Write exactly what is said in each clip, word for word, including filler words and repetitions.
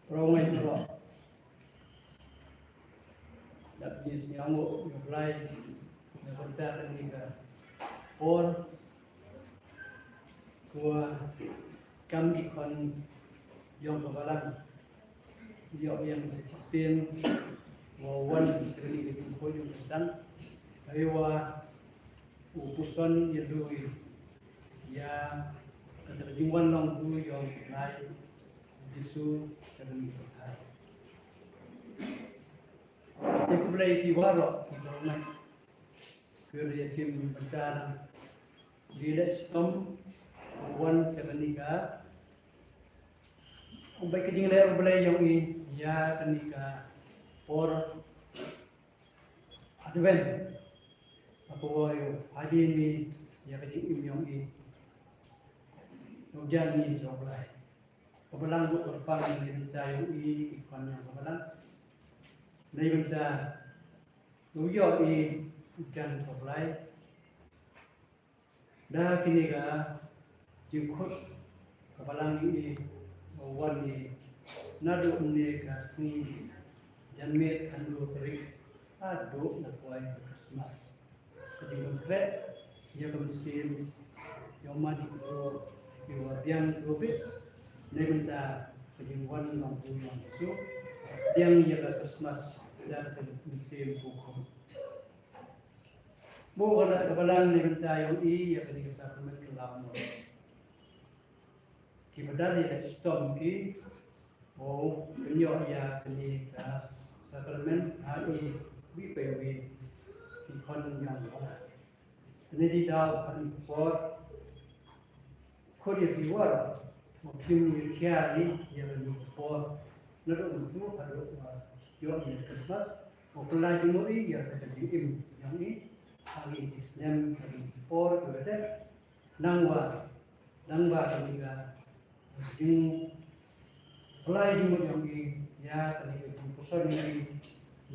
Phrong ai phrong. Dap jis nyang u ngeblai na bynta kane ka por. Kua kam ki khon yong ka balang. Ïoh ïa ka shisien wa wan kane ka jingkhuid yong ka tang. Aiwa u puson ïa dui ïa kata ka jingwan long dui yong lai. Jisu ka dei ka thai. Te khublei ki waroh ki baroh ngai. Khublei ïa chim bynta na li leh shitom wan cha kane ka. Ym bai ka jingleh khublei yong i ïa kane ka por Advent. Hapoh ïa hadien ni ïa ka jingim yong i. Nongjan ni jong Blai. Ka balang ruh ka pang na bynta yong i, i khon yong ka balang. Na bynta u ïoh i u jan ka Blai. Da kine ka jingkhot ka balang i u wan i naduh ne ka sngi janmiet khatduh tarik haduh na poi ka Christmas. Ka jingkhreh ïa ka mynsiem ïa u mane u briew, ïa u biang u bit na bynta ka jingwan long u Jisu. Biang ïa ka Christmas da ka mynsiem u khum. Mo ka la ka balang na bynta ïa u i ïa kane ka sakrament ka lam mo. Ki badar ïa ka shitom ki, o, pynïoh ïa kane ka sakrament ha i wi pa wi ki khon yong ka. Kane di daw kane por khot ïa ki war, o, kim ïa ki ïa kane por. Naduh mynta haduh ïoh ïa Christmas, o, pynlait jingmut ïa ka jingim yong i ha kine ki snem, ha kine ki por ki badar. Nangwa, nangwa kane ka jingpynlait jingmut yong i ïa kane ka jingpuson yong i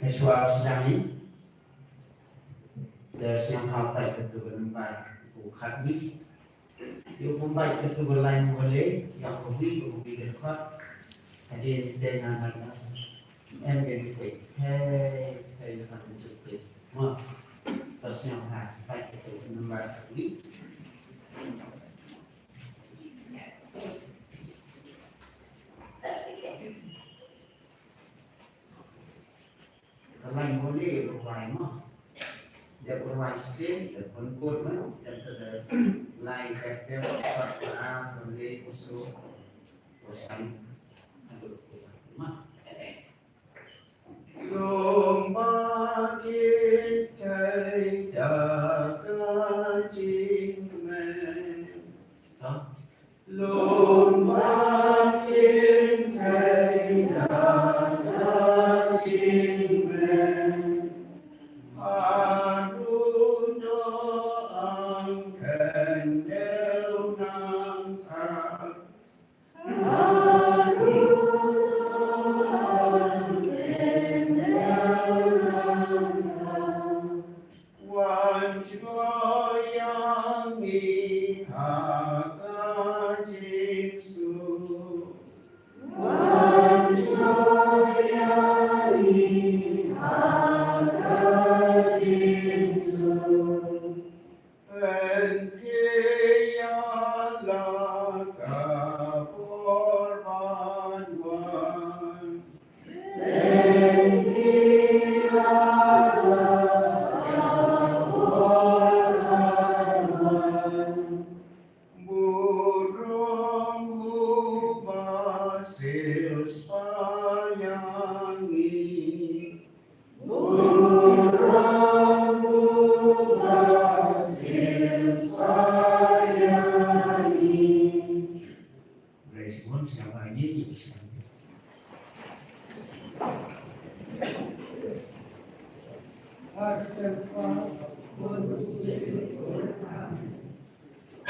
Hashwa sdang ïa ka sngewbha peit katto ka nambar u khatwei. Ïa u pynbeit katto ka lain wale, ïa ka wi, ka wi ka dkhot. Hadien dei na na na. Em dei ni peit. Hei, hei, ka pynjuk peit. Mo. Ka sngewbha peit katto ka nambar khatwei. Ka lain wale u rwai mo. Dep u rwai shisien, dep pynkut mo, dep ka dep lai ka dep ka ka a ka le u su u san. Aduh, u rwai mo. Lum ba kynthei da ka jingkmen. Ha? Lum ba kynthei da ka jingkmen. Haduh nongkyndeu nangta. Haduh nongkyndeu nangta. Wan jngoh ïa ngi ha ka jingsuk. Wan jngoh ïa ngi ha ka jingsuk. Pynkhih ïa la ka por ban wan. Burom uba silspah ïa ngi. Burom uba silspah ïa ngi. Praise God, sngewbha ïa ngi.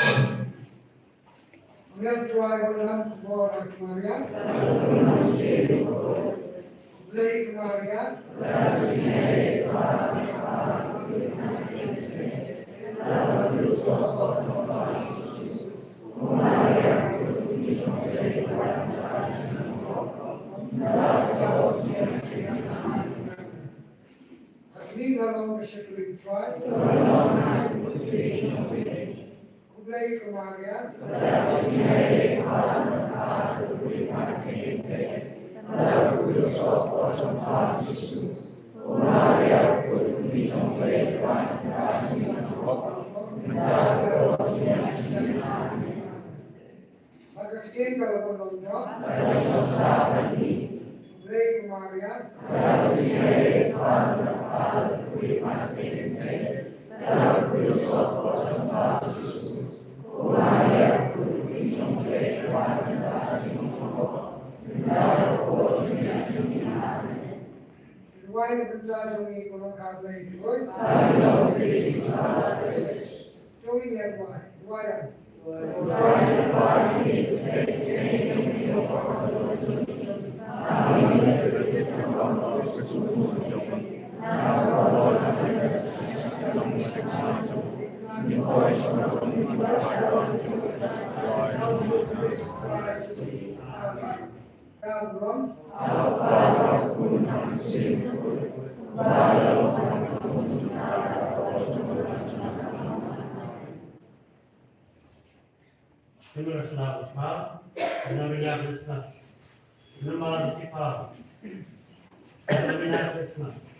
Amen. Ngin try one hand for Maria. Blei Maria. Khublei ko Maria. Bad ka ktien ka la bun long jong. Khublei ko Maria. Rwai na bynta jong ngi ko Nongkha Blei. Jong ngi rwai, rwai. Similar scenario, scenario, scenario, scenario, scenario.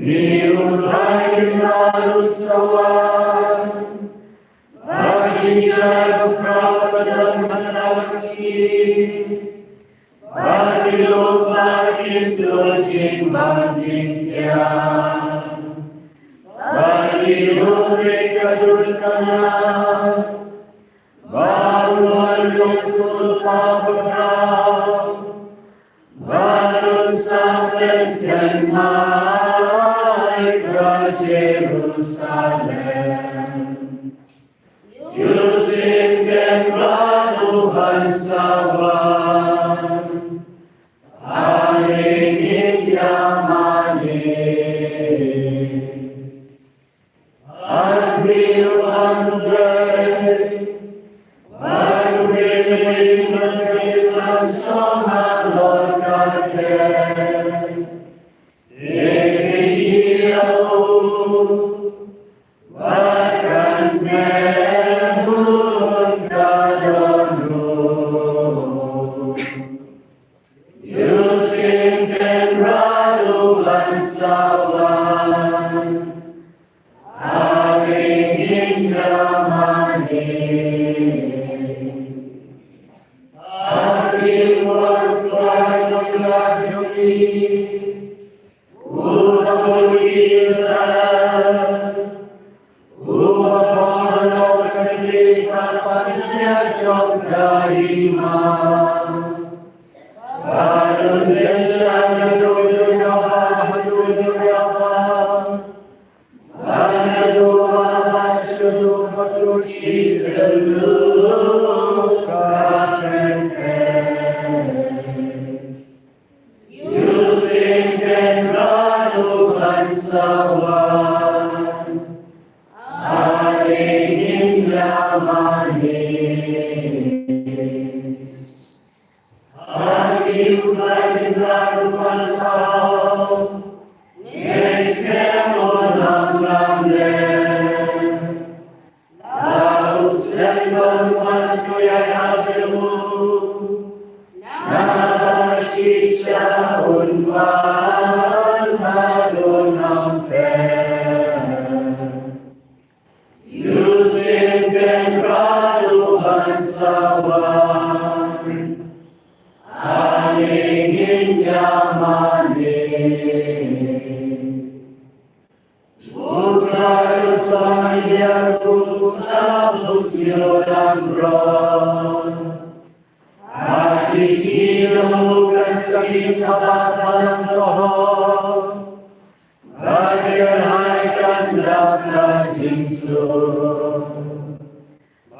Ni u Trai Kynrad un sa wan, bad jingshai bakhraw ka don ha kawei sngi, bad ki lum bad ki tul jingpang jingthiang, bad ki lum ka dud ka nar, bad u wan long u Kpa bakhraw, bad un sa pynkynmaw ïa ka Jerusalem. Ïa u Syiem Kynrad u ban sa wan. Ale ngin ïa mane.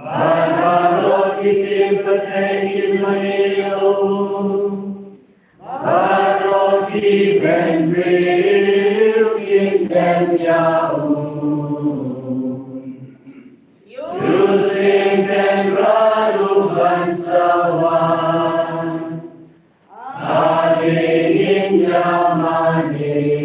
Bad baroh ki siem pyrthei kin mane ïa u. Baroh ki bynriew kin dem ïa u. Ïa u Syiem Kynrad u ban sa wan. Ale ngin ïa mane.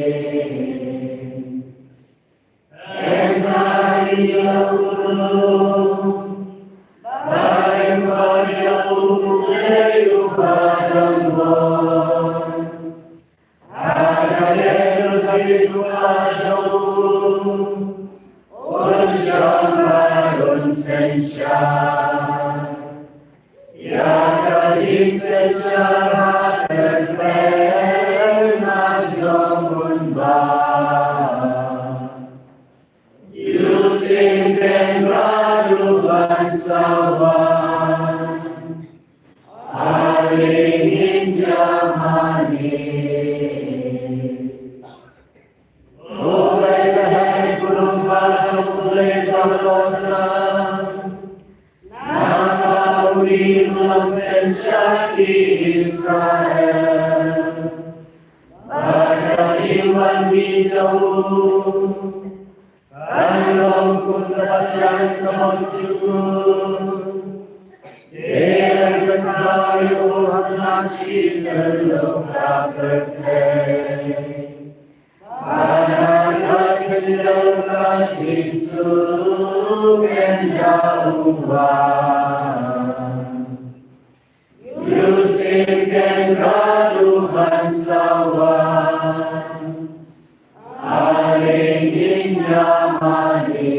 Ïa ka jingsynshar ha kyrteng jong u Bah. Ïa u Syiem Kynrad u ban sa wan. Naba u long shen sha ki Israel, bad ka jingwan miet jong u kan long kum ka siang ka bymjukut. Te yn pynpaw ïa u ha ka shi tyllup ka pyrthei. Bad ha ka khyndew ka jingsuk yn da u wan. Ïoh sien ken rat ruh ban sawa ha ïing ïa mane.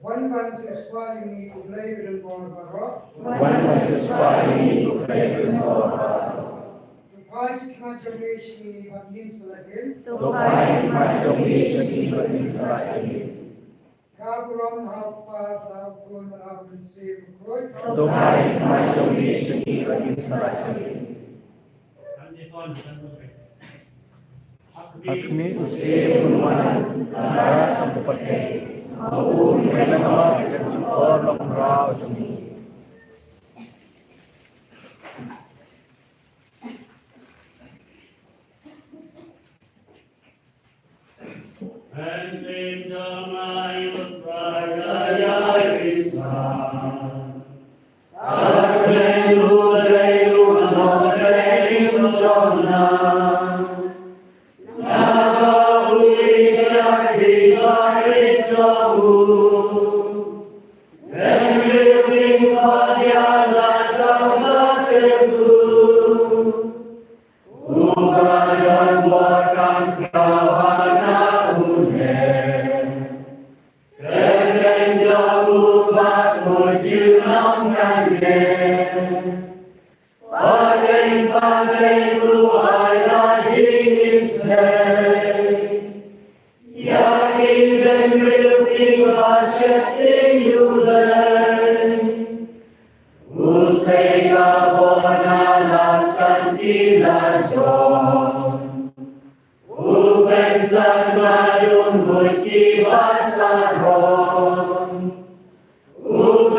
Wan ban shisha ïa ngi U Blei Blei baroh. Wan ban shisha ïa ngi U Blei Blei baroh. To phai ki khmat jong me sha ngi bad ngin sa leit im. To phai ki khmat jong me sha ngi bad ngin sa leit im. Ka burom ha U Kpa bad ha U Khun bad ha U Mynsiem Bakhuid. To phai ki khmat jong me sha ngi bad ngin sa leit im. Ha khmih u Syiem un wan ha ka jong ka pyrthei. Ha u un pynlong ka por long mraw jong ngi.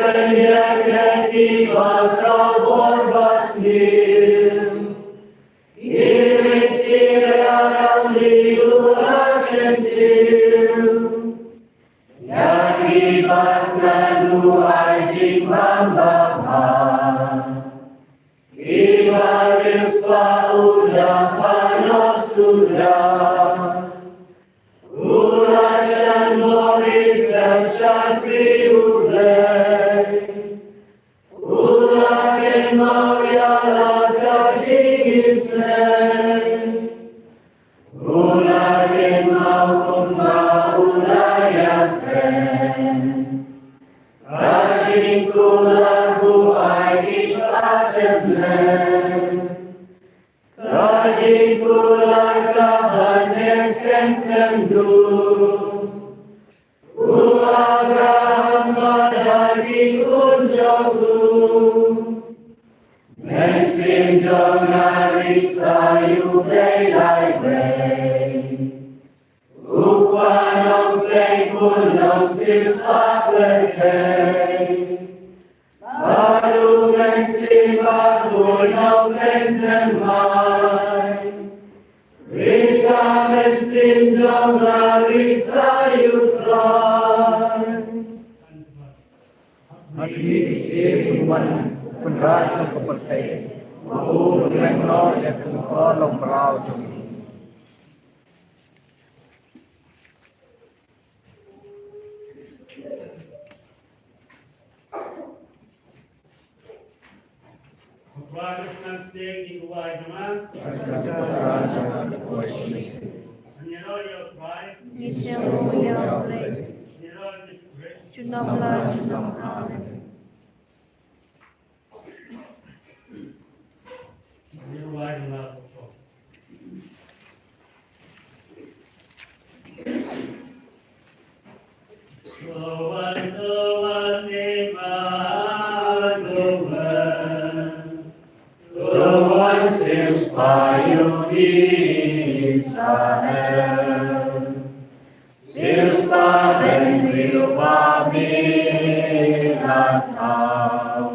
Ïa ki bakhraw bor ba sniew, ki rit ki riaw rangbah u la kyntiew. Ïa ki ba thngan u ai jingbam ba bha, ki ba riewspah u da pynnoh suda. U la shah bor ïa ki shakri U Blei. U la kynmaw ïa la ka jingisynei. U la kynmaw kumba u la ïakren. Ka jingkular u ai ïa ki ba thymmai. Ka jingkular kaba neh skhem khyndiat. U Abraham bad ki khun jong u. Mynsiem jong nga risa ïa U Blei laiwei. U kpa nongseng, u nongsiewspah pyrthei. Bad u mynsiem ba bun nongpynthymmai. Risa mynsiem jong nga, risa ïa U Trai. Ha kine ki sngi un wan u Kynrad jong ka pyrthei. U pynlong noh ïa ka longkmie longmraw jong ngi. Junom la junom. Amen. Siewspah bynriew ba me la thaw.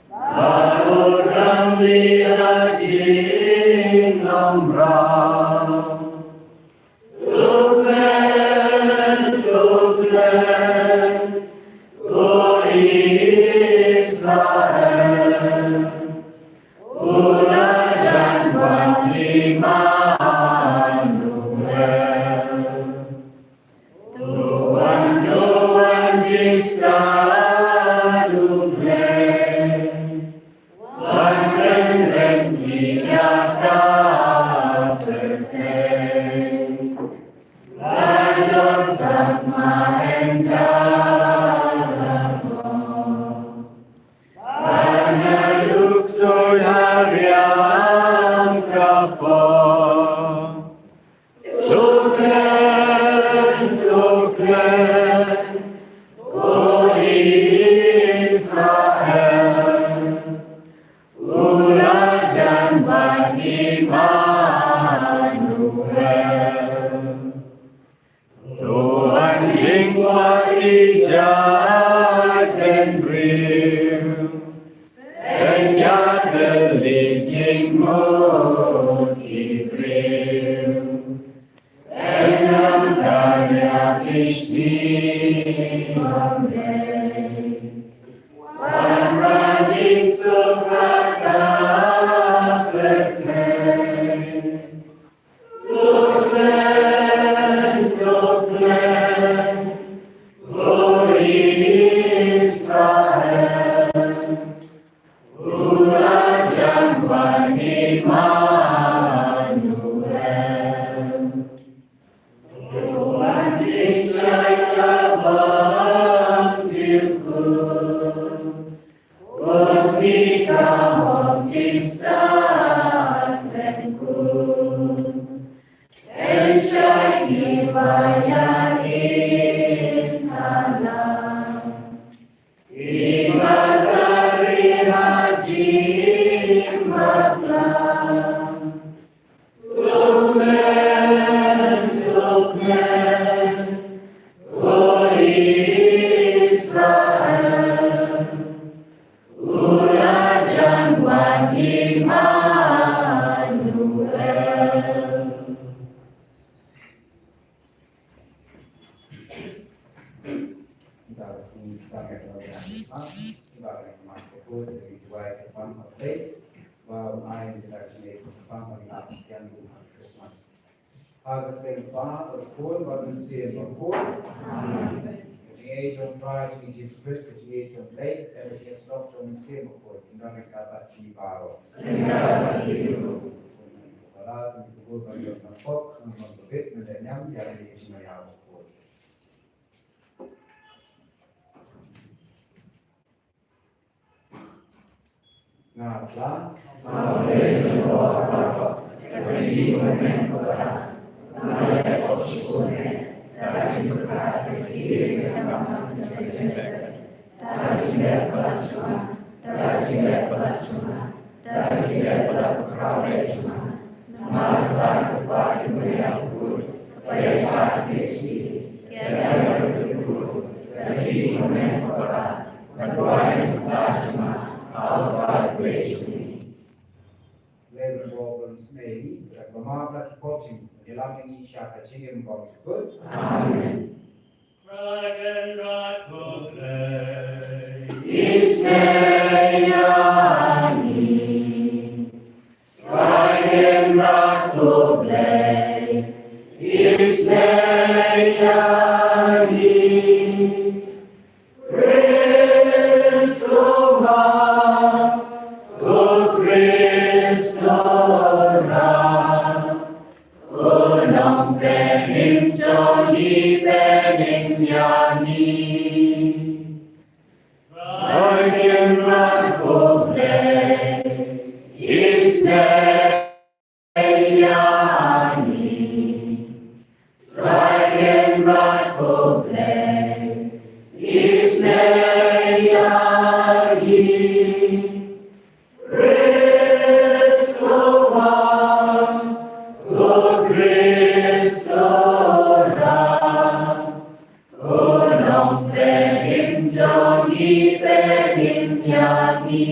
Ba u rang ïa ka jinglong mraw. To klet, to klet, ko Israel. U la jan ban Immanuel. To wan, to wan jingstad U Blei. Wan pynrem ïa ka pyrthei. La jot sap ma ynda la mut. Ban ïa duk soi ha riam ka por. To klet, to klet, ko Israel. U la jan ban Immanuel. To wan jingkwah ki jaitbynriew. Pynïatylli jingmut ki briew. Pynlong ka ïa ki sngi U Blei. Wanrah jingsuk ha ka pyrthei. To klet, to klet, ko Israel. U la jan ban Immanuel. To wan jingshai ka bym jukut. Ko sngi ka bym jingstad lyngkut. Pynshai ki ba ïa-ithalang. Ki ba kari ha jingbakla. To klet, to klet, ko Israel. Christmas, ki ba ka Christmas ka pud, ki duwai ka pang ka play, ba u ai ni ka jingïeit ka pang ka ap kian bu Christmas. Ha ka kyrteng u Kpa bad u Khun bad u Mynsiem Bakhuid. Amen. Ka jingïeit jong u Trai jong ngi Jisu Khrist, ka jingïeit jong u Blei, ka jingïeit jong u Mynsiem Bakhuid, kin don ryngkat bad phi baroh. Ryngkat bad phi ruh. Para tu kubur bagi orang pok, orang pok, bit, mendenyam, ya, ini semua ya, bakhuid. Nga pla. Lei ba bor ban snei ni, ba ma ba ki por jing, ni lam ni sha ka jingim bor jukut. Amen. Is Trai Kynrad ko Blei, is ne ïa ngi. Khrist ko ma, ko Khrist ko Trai, ko Nongpynim jong ngi, pynim ïa ngi. Trai Kynrad ko Blei, is ne ïa ngi. Trai Kynrad ko Blei, is ne ïa ngi. Khrist ko ma, ko Khrist ko Trai, ko Nongpynim jong ngi, pynim ïa ngi.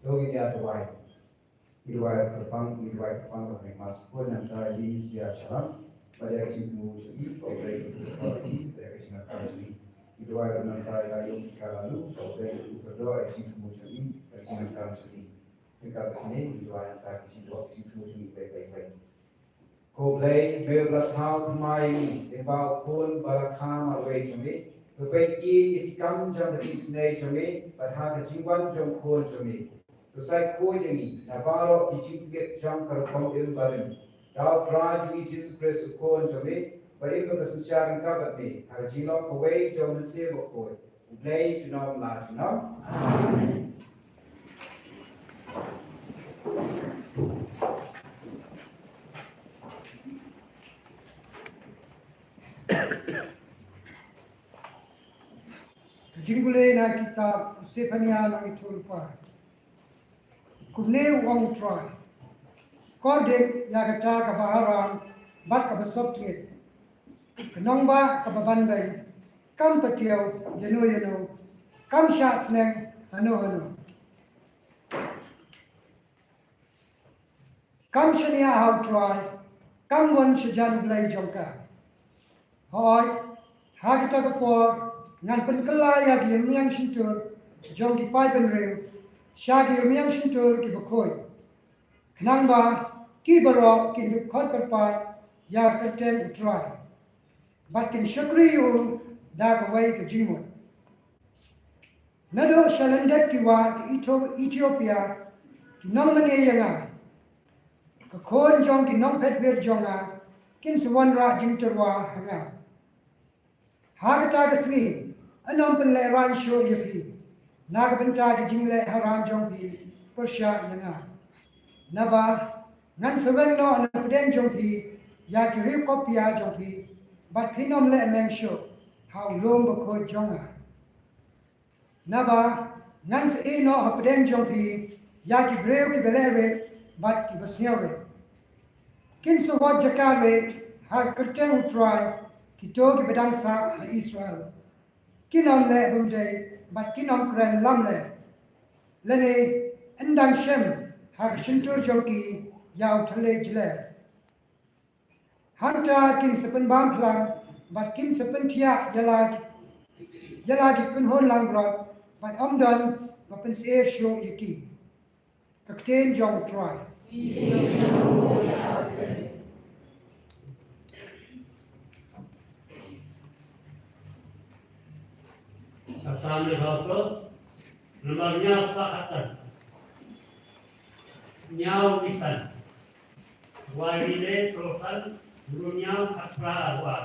To ngin ïa duwai. Ngi duwai kyrpang, ngi duwai kyrpang ba ngi mas pun nangta ïa ngi sia shalang. Ba ïa ka jingthmu jong ngi, ba U Blei u kyrpang ïa ngi, ba ïa ka jingkyrpang jong ngi. Ngi duwai ruh nangta ïa la ïong ki kalalu, ba U Blei u kyrpang ïa ka jingthmu jong ngi, ba ïa ka jingkyrpang jong ngi. Ngi ka ba ngi, ngi duwai nangta ïa ka jingthmu jong ngi, bai, bai, bai. Ko Blei, me la thaw thymmai ïa ngi, lyngba u Khun ba la kha marwei jong me, pynbeit ïa ngi ïa ki kam jong ka jingsnei jong me, bad ha ka jingwan jong u Khun jong me. To sa khuid ïa ngi na baroh ki jingtngit jong ka rukom im barim, da U Trai jong ngi Jisu Khrist u Khun jong me, ba im ha ka synshar ryngkat bad me, ha ka jinglong kawei jong U Mynsiem Bakhuid, U Blei junom la junom. Amen. Ka jingpule na kitab u Sephania Nongïathuhlypa. Kumne u ong U Trai: Kordit ïa kata kaba haram bad kaba sop tngit, ka nongbah kaba ban beiñ, kam patiaw ïano ïano, kam shah sneng hano hano. Kam shaniah ha U Trai, kam wan shajan U Blei jong ka. Hooid, ha kata ka por ngan pynkylla ïa ki ïingmane shyntur jong ki paidbynriew sha ki ïingmane shyntur kiba khuid, khnang ba ki baroh kin dup khot kyrpad ïa ka kyrteng U Trai, bad kin shakri ïa u da kawei ka jingmut. Naduh sha lyndet ki wah ka Ethiopia ki nongmane ïa nga, ka khun jong ki nongphet wir jong nga kin sa wanrah jingtyrwa ha nga. Ha kata ka sngi yn ym pynlehraiñ shuh ïa phi na ka bynta ki jingleh haram jong phi pyrshah ïa nga. Naba ngan sa weng noh na pdeng jong phi ïa ki riewkop pia jong phi, bad phin ym leh meng shuh ha u lum bakhuid jong nga. Naba ngan sa ïeh noh ha pdeng jong phi ïa ki briew kiba leh rit bad kiba sngewrit. Kin sa wad jaka rit ha ka kyrteng U Trai kito kiba dang sah ha Israel. Kin ym leh bymdei bad kin ym kren lamler, lane yn dang shem ha ka shyntur jong ki ïa u thylliej jler. Hangta kin sa pynbam phlang bad kin sa pynthiah ïa la, ïa la ki kynhun langbrot, bad ym don ba pynsyier shuh ïa ki. Ka ktien jong U Trai. Ka Salm le hauso, namar ñiaw sa atan. Ñiaw nisan. Wai le trosan, ruñiaw atra wa.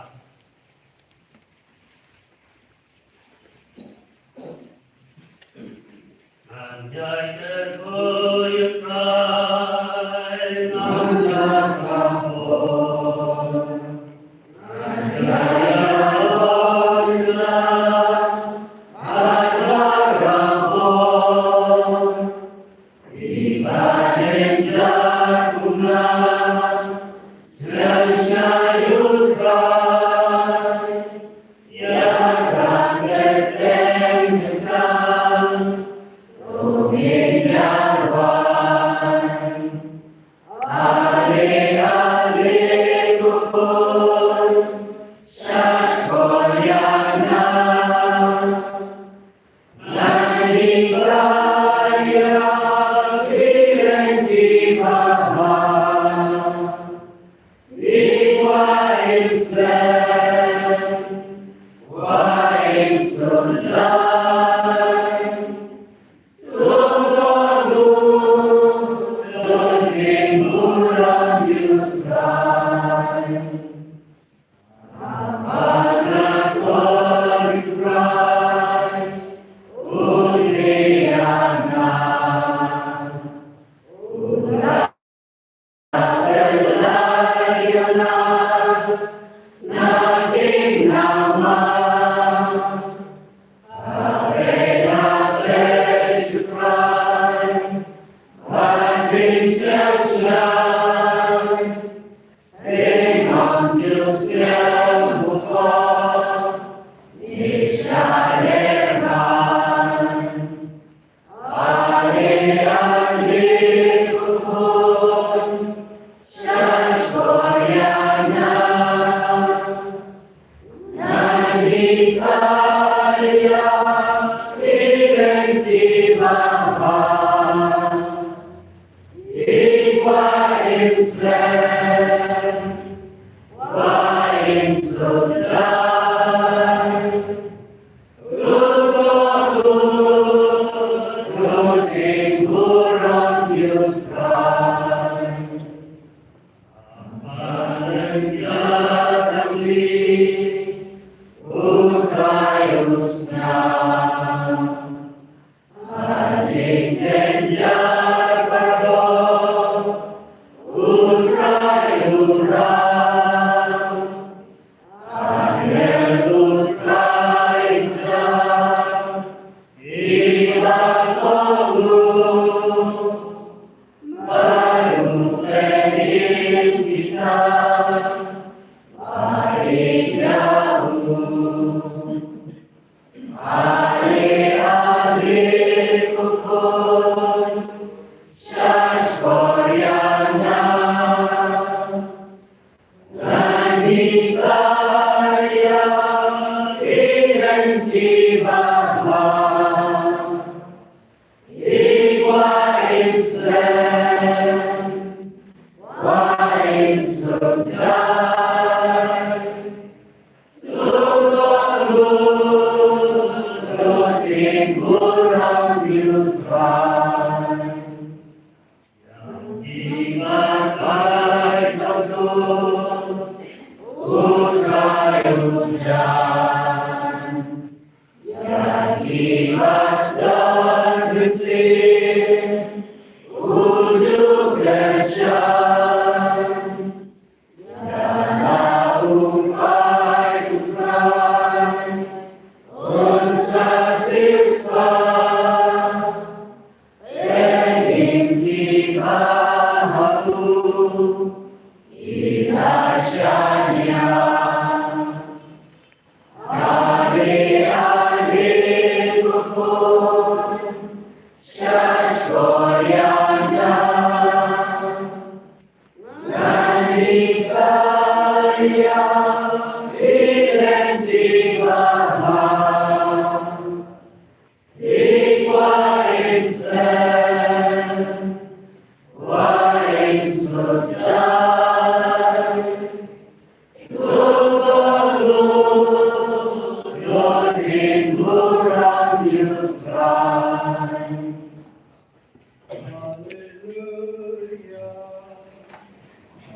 Hallelujah.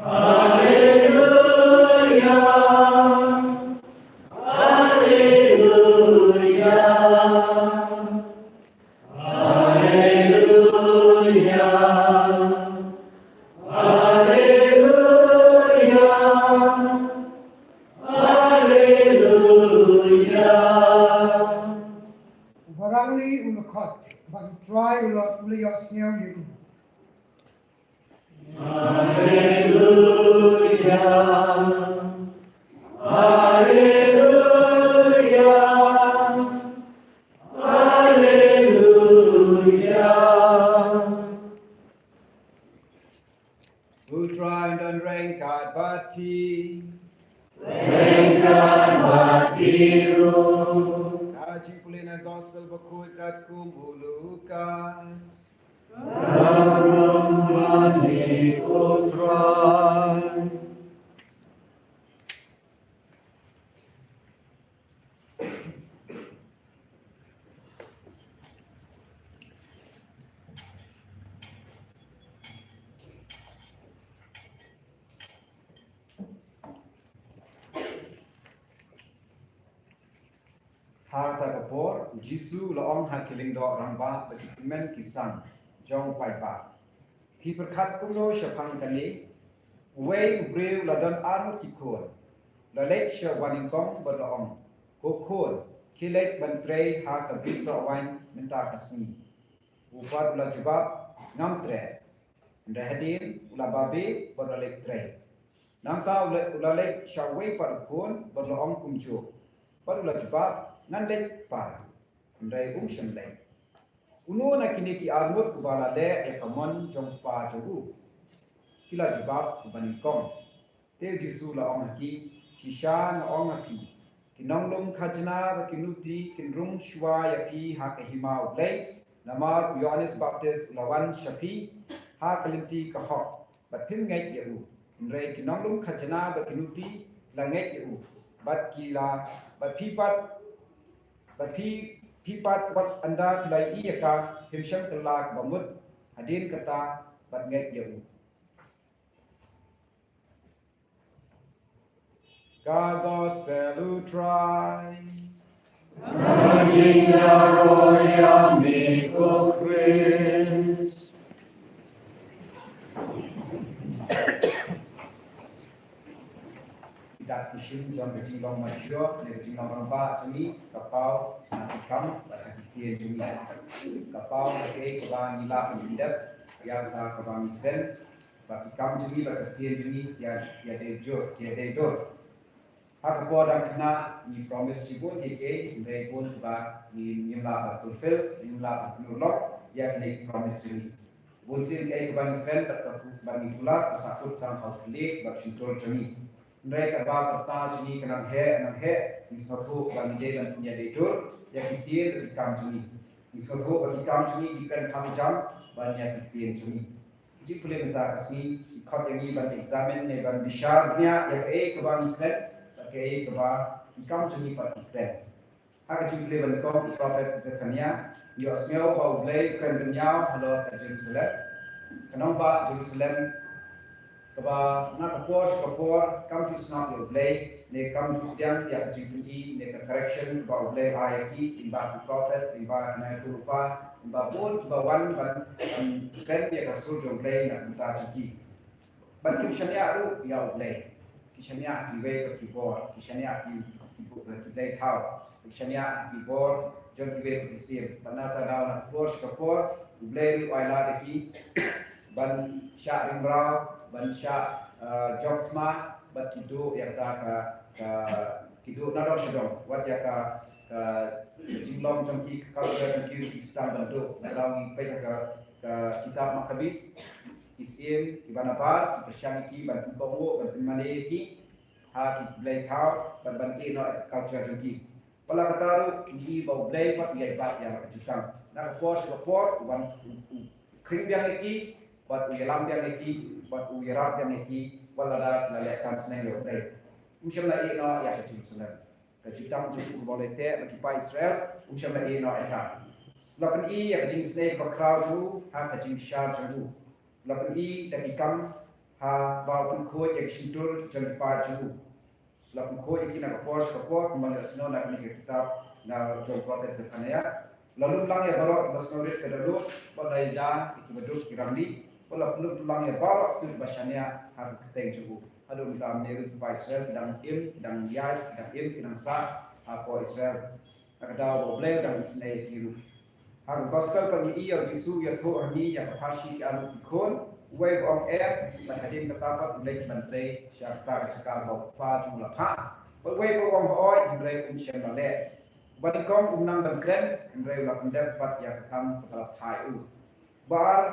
Hallelujah. Hallelujah. Hallelujah. Hallelujah. Uba rangli u la khot, bad U Trai u la, u la ïohsngew ïa u. Hallelujah. Hallelujah. Hallelujah. U Trai un don ryngkat bad phi. Ryngkat bad phi ruh. Ka jingpule na Gospel Bakhuid katkum u Lukas. Ka burom bad phi, ko Trai. Ha kata ka por, u Jisu u la ong ha ki lyngdoh rangbah bad ki tymmen ki san jong u paidbah, "Phi pyrkhat kumno shaphang kane? Uwei u briew u la don ar ngut ki khun. U la leit sha uba nyngkong bad u la ong, 'Ko khun, khie leit ban trei ha ka bri soh waiñ mynta ka sngi.' Uwei pat u la jubab, 'Ngam treh.' Hynrei hadien u la babe bad u la leit trei. Nangta u la, u la leit sha uwei pat u khun bad u la ong kumjuh, bad u la jubab, 'Ngan leit pat.' Hynrei um shym leit. Uno na kine ki ar ngut uba la leh ïa ka mon jong u pa jong u?" Ki la jubab, "Uba nyngkong." Te u Jisu u la ong ha ki, "Shisha nga ong ha phi, ki nonglum khajna bad ki nuti kin rung shuwa ïa phi ha ka hima U Blei. Namar u Ïoannis Baptist u la wan sha phi ha ka lynti ka hok, bad phim ngeit ïa u. Hynrei ki nonglum khajna bad ki nuti ki la ngeit ïa u, bad ki la, bad phi pat, bad phi, phi pat wat ynda phi la ïohi ïa ka, phim shym kylla kaba mut, hadien kata, bad ngeit ïa u." Ka Gospel U Trai. Ka jingïaroh ïa me, ko Khrist. Ki dak ki shin jong ka jinglong mature, ne ka jinglong rangbah jong ngi, ka paw ha ki kam bad ha ki ktien jong ngi. Ka paw ha kaei kaba ngi lah ban pyndep, ïa kata kaba ngi kren, bad ki kam jong ngi bad ka ktien jong ngi, ïa, ïa dei jur, ïa dei dur. Ha ka por dang khynnah ngi promise shibun kiei kiei, hynrei bun kiba ngi, ngim lah ban fulfill, ngim lah ban pynurlong ïa kine ki promise jong ngi. Bun sien kaei kaba ngi kren bad kaba ngi kular ka sahkut tang ha u khlieh bad shyntur jong ngi. Hynrei kaba ka rta jong ngi ka nang heh, nang heh, ngi sngewthuh ba ngi dei ban ïa dei dur ïa ki ktien bad ki kam jong ngi. Ngi sngewthuh ba ki kam jong ngi ki kren kham jam ban ïa ki ktien jong ngi. Ki jingpule mynta ka sngi ki khot ïa ngi ban examine ne ban bishar bniah ïa kaei kaba ngi kren bad kaei kaba ki kam jong ngi pat ki kren. Ha ka jingpule ba nyngkong, u prophet Zephaniah u ïohsngew ba U Blei u kren bynñiaw halor ka Jerusalem. Ka nongbah Jerusalem kaba na ka por sha ka por kam ju sngap ïa U Blei, ne kam ju pdiang ïa ka jingpyni ne ka correction kaba U Blei u ai ïa ki lyngba ki prophet, lyngba ki nongïathuhlypa, lyngba bun kiba wan ban, ban kren ïa ka sur jong U Blei na ka bynta jong ki. Bad kim shaniah ruh ïa U Blei. Ki shaniah ha kiwei pat ki bor, ki shaniah ha ki, ki bu-, ki blei thaw, ki shaniah ha ki bor jong kiwei pat ki sim. Bad na kata ka daw na ka por sha ka por U Blei ruh u ailad ïa ki ban shah ring mraw, ban shah, eh, jop thma, bad ki duh ïa kata ka, ka, ki duh nadong shadong, wat ïa ka, ka jinglong jong ki, ka culture jong ki ruh ki sdang ban duh. Bad lada ngi peit ha ka, ka kitab Maccabees, ki syiem kiba nabar ki pyrshang ïa ki ban pynkohnguh, ban pynmane ïa ki ha ki blei thaw, ban, ban ïeh noh ïa ka culture jong ki. Wat la kata ruh ngi i ba U Blei pat u ïaid bad ïa la ka jutang. Na ka por sha ka por u ban, u, u khring biang ïa ki, bad u ïalam biang ïa ki, bad u ïarap biang ïa ki, wat lada ki la leh kam sneng ïa U Blei. Um shym la ïeh noh ïa ka Jerusalem. ka jutang jong u kaba u la teh bad ki paid Israel, um shym la ïeh noh ïa ka. La pyni ïa ka jingisynei kaba khraw jong u ha ka jingbishar jong u. La pyni da ki kam haba u pynkhuid ïa ki shyntur jong ki paid jong u. La pynkhuid ïa ki na ka por sha ka por, kumba ngi ïohsngew na kane ka kitab na jong u Prophet Zephaniah. La lum lang ïa baroh kiba sngewrit ka dohnud, bad la ïada ïa kiba duk ki rangli, bad la pynlut lang ïa baroh kito kiba shaniah ha ka kyrteng jong u. Haduh mynta mynne ruh ki paid Israel ki dang im, ki dang ïaid, ki dang im, ki dang sah ha ka por Israel. Ha ka daw ba U Blei u dang isynei ïa ki ruh. Ha ka gospel pat ngi ïohi ïa u Jisu u ïathuh ha ngi ïa ka pharshi ki arngut ki khun, uwei ba ong em, bad hadien kata pat u leit ban trei sha kata ka jaka ba u kpa jong u u la phah. Bad uwei ba ong hooid, hynrei um shym la leh. Uba nyngkong um nang ban kren, hynrei u la pyndep pat ïa ka kam kaba la phah ïa u. Ba ar,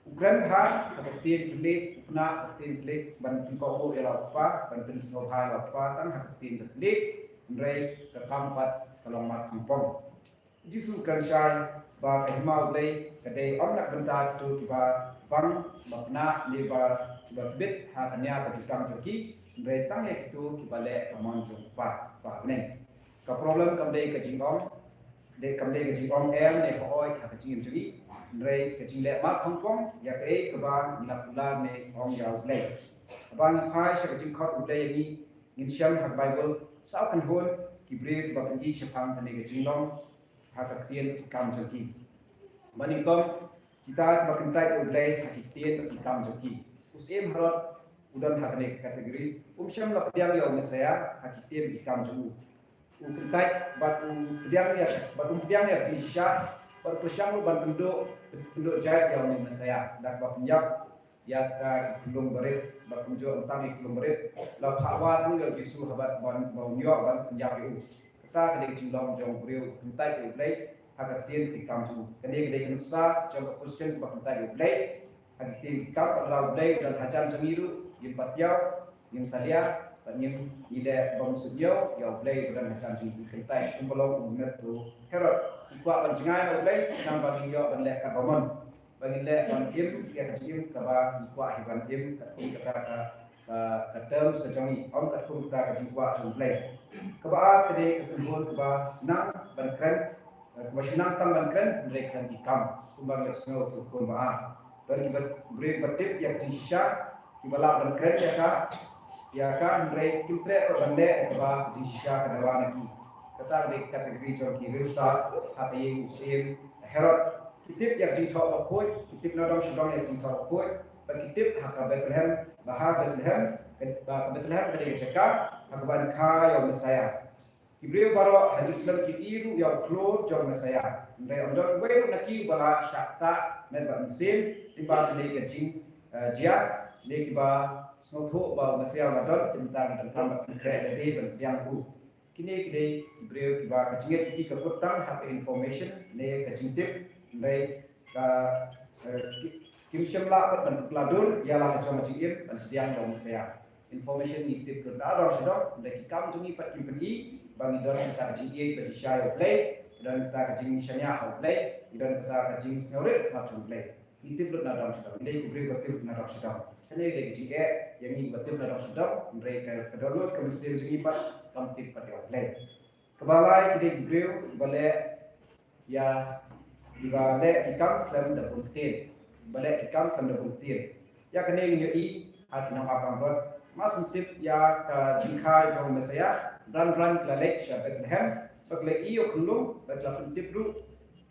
u kren bha ha ka ktien Katholik, u pynah ha ka ktien Katholik ban pynkohnguh ïa la u kpa, ban pynsngewbha ïa la u kpa tang ha ka ktien Katholik, hynrei ka kam pat ka long markhongpong. U Jisu u kren shai ba ka hima U Blei ka dei ym na ka bynta kito kiba bang, ba pynah ne ba, ba tbit ha ka nia ka jutang jong ki, hynrei tang ïa kito kiba leh ka mon jong u Kpa ba ha bneng. Ka problem kam dei ka jingong, dei kam dei ka jingong em ne hooid ha ka jingim jong ngi, hynrei ka jingleh markhongpong ïa kaei kaba ngi la kular ne ong ïa U Blei. Haba ngi phai sha ka jingkhot U Blei ïa ngi, ngin shem ha ka Baibl saw kynhun ki briew kiba pyni shaphang kane ka jinglong ha ka ktien ki kam jong ki. Ba nyngkong, kita kiba kyntait ïa U Blei ha ki ktien ki kam jong ki. U Syiem Herod u don ha kane ka category, um shym la pdiang ïa u Messiah ha ki ktien ki kam jong u. U kyntait bad u pdiang ïa, bad um pdiang ïa ka jingshisha, bad u pyrshang ruh ban pynduh, pynduh jait ïa u Messiah da kaba pynïap ïa ka, ki khyllung barit, bad kumjuh tang ïa ki khyllung barit. La phah wad ruh ïa u Jisu haba, ban, ba un ïoh ban pynïap ïa u. Kata ka dei ka jinglong jong u briew kyntait ïa U Blei ha ka ktien ki kam jong u. Kane ka dei ka nuksa jong ka Khristan ba kyntait ïa U Blei ha ka ktien ki kam, bad la U Blei u don hajan jong ngi ruh, ngim patiaw, ngim salia, bad ngim, ngi leh bym suidñiew ïa U Blei ba don hajan jong ngi. Kyntait kumba long u met u Herod. Ngi kwah ban jngai na U Blei, nangba ngim ïoh ban leh katba mon. Ba ngin leh ban im ïa ka jingim kaba ngi kwah hi ban im, katkum kata ka, ka, ka terms ka jong ngi, ym katkum kata ka jingkwah jong U Blei. Kaba ar ka dei ka kynhun kaba nang ban kren, eh, kaba shu nang tang ban kren, hynrei kren ki kam, kumba ngi ïohsngew ha ka khun ba ar. Don kiba briew ba tip ïa ka jingshisha, kiba lah ban kren ïa ka, ïa ka, hynrei kim treh ruh ban leh ïa kaba ka jingshisha ka dawa na ki. Kata ka dei ka category jong ki riewstad ha ka ïing u Syiem Herod. Ki tip ïa ka jingthoh bakhuid, ki tip na dong sha dong ïa ka jingthoh bakhuid, bad ki tip ha ka Bethlehem, ba ha Bethlehem, ka, ba ka Bethlehem ka dei ka jaka ha kaba an kha ïa u Messiah. Ki briew baroh ha Jerusalem ki ïohi ruh ïa u khlur jong u Messiah. Hynrei ym don uwei ruh na ki uba la shah ktah met bad mynsiem, lyngba kane ka jing, eh, jia, ne kiba sngewthuh ba u Messiah u la don, te mynta ngi donkam ban pynkhreh lade ban pdiang ïa u. Kine ki dei ki briew kiba ka jingngeit jong ki ka kut tang ha ka information ne ka jingtip, hynrei ka, eh, ki, kim shym lah pat ban pynkylla dur ïa la ka jong ka jingim ban pdiang ïa u Messiah. Information ngi tip lut na dong sha dong, hynrei ki kam jong ngi pat kim pyni ba ngi don kata ka jingïeit ba shisha ïa U Blei, ngi don kata ka jingshaniah ha U Blei, ngi don kata ka jingsngewrit ha ka jong U Blei. Ngi tip lut na dong sha dong, ngi dei ki briew ba tip lut na dong sha dong. Kane ka dei ka jingeh ïa ngi ba tip na dong sha dong, hynrei ka, ka dohnud ka mynsiem jong ngi pat kam tip pat ïa U Blei. Kaba lai ki dei ki briew ba leh ïa, kiba leh ki kam khlem da bun ktien. Ba leh ki kam khlem da bun ktien. Ïa kane ngin ïohi ha ki nong Abraham Road. Mar syn tip ïa ka jingkha jong u Messiah, bran bran ki la leit sha Bethlehem, ba ki la ïoh khunlung, ba ki la pyntip ruh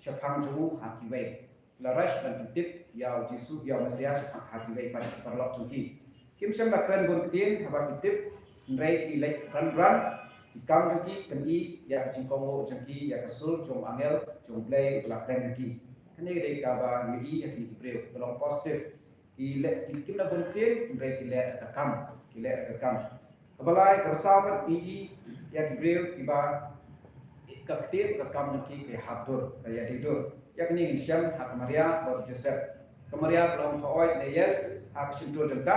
shaphang jong u ha kiwei. La rush ban pyntip ïa u Jisu, ïa u Messiah ha kiwei pat ki paralok jong ki. Kim shym la kren bun ktien haba ki tip, hynrei ki leit bran bran, ki kam jong ki pyni ïa ka jingkohnguh jong ki ïa ka sur jong u angel jong U Blei uba la kren ïa ki. Kane ka dei kaba ngi ïohi ïa kine ki briew, ka long positive. Ki leh, ki, kim la bun ktien, hynrei ki leh da ka kam, ki leh da ka kam. Kaba lai, kaba saw pat ngi ïohi ïa ki briew kiba ka ktien ka kam jong ki ka hap dur, ka ïadei dur. Ïa kane ngin shem ha ka Maria bad u Joseph. Ka Maria ka la ong hooid ne yes ha ka shyntur jong ka.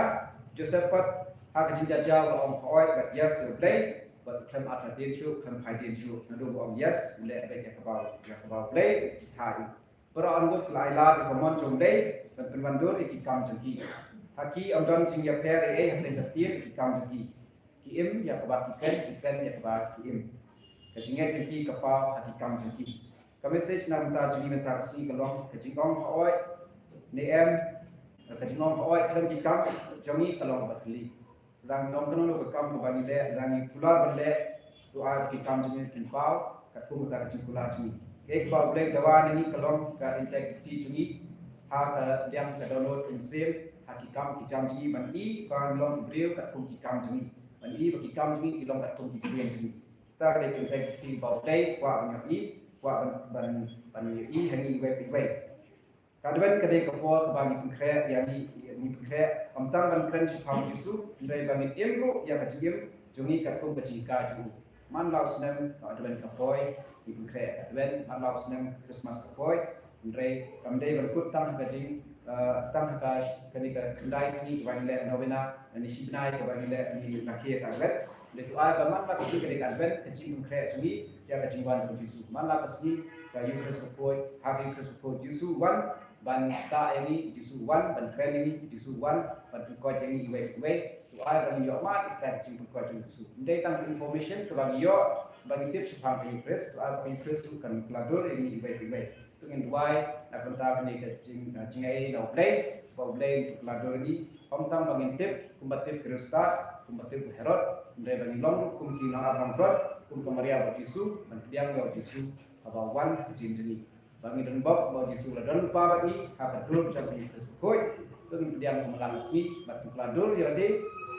Joseph pat ha ka jingjia ka la ong hooid bad yes ïa U Blei, bad khlem artatien shuh, khlem phaitien shuh. Naduh ba ong yes, u leh beit ïa kaba, ïa kaba U Blei u kyrkhu. Baroh arngut ki la ailad ïa ka mon jong U Blei ban pynwandur ïa ki kam jong ki. Ha ki ym don jingïapher ei ei hapdeng ka ktien ïa ki kam jong ki. Ki im ïa kaba ki kren, ki kren ïa kaba ki im. Ka jingngeit jong ki ka paw ha ki kam jong ki. Ka message na ka bynta jong ngi mynta ka sngi ka long ka jingong haoid ne em, ka jingong haoid khlem ki kam jong ngi ka long kaba thylli. Lada ngi ong kano kano ka kam kaba ngi leh, lada ngi kular ban leh, to ai ba ki kam jong ngi kin paw katkum kata ka jingkular jong ngi. Kaei kaba U Blei u dawa na ngi ka long ka integrity jong ngi ha ka liang ka dohnud ka mynsiem, ha ki kam ki jam jong ngi, ban i ba ngi long ki briew katkum ki kam jong ngi, ban i ba ki kam jong ngi ki long katkum ki ktien jong ngi. Kata ka dei ka integrity ba U Blei u kwah ban ïohi, u kwah ban, ban, ban ïohi ha ngi iwei pa iwei. Ka Advent ka dei ka por kaba ngi pynkhreh ïa ngi, ngi pynkhreh khamtam ban kren shaphang U Jisu, hynrei ba ngin im ruh ïa ka jingim jong ngi katkum ka jinghikai jong u. Man la u snem ka Advent ka poi, ngi pynkhreh ïa ka Advent, man la u snem ka Christmas ka poi, hynrei kam dei ban kut tang ha ka jing, eh, tang ha ka, kane ka khyndai sngi kaba ngi leh novena, lane shi bnai kaba ngi leh, ngi rakhe ïa ka Advent. Hynrei to ai ba man la ka sngi ka dei ka Advent, ka jingpynkhreh jong ngi ïa ka jingwan jong U Jisu. Man la ka sngi ka Eucharist ka poi, ha ka Eucharist ka poi U Jisu u wan ban ktah ïa ngi, U Jisu u wan ban kren ïa ngi, U Jisu u wan ban pynkhiah ïa ngi iwei pa iwei. To ai ba ngi ïohmad ïa ka jingpynkhiah jong U Jisu. Ym dei tang information kaba ngi ïoh ba ngi tip shaphang ka Eucharist, to ai ba ka Eucharist ruh kan kylla dur ïa ngi iwei pa iwei. To ngin duwai na ka bynta kane ka jing, eh, jingaiei na U Blei, ba U Blei un kylla dur ïa ngi. Khamtam ba ngin tip kumba tip ka riewstad, kumba tip u Herod, hynrei ba ngin long ruh kum ki nongap nongkhreh, kum ka Maria bad U Jisu, ban pdiang ïa U Jisu haba u wan ha ka jingim jong ngi. Ba ngin don bok ba U Jisu u la don lypa bad ngi ha ka dur jong ka Eucharist bakhuid. To ngin pdiang kumba la ka sngi bad to kylla dur ïa lade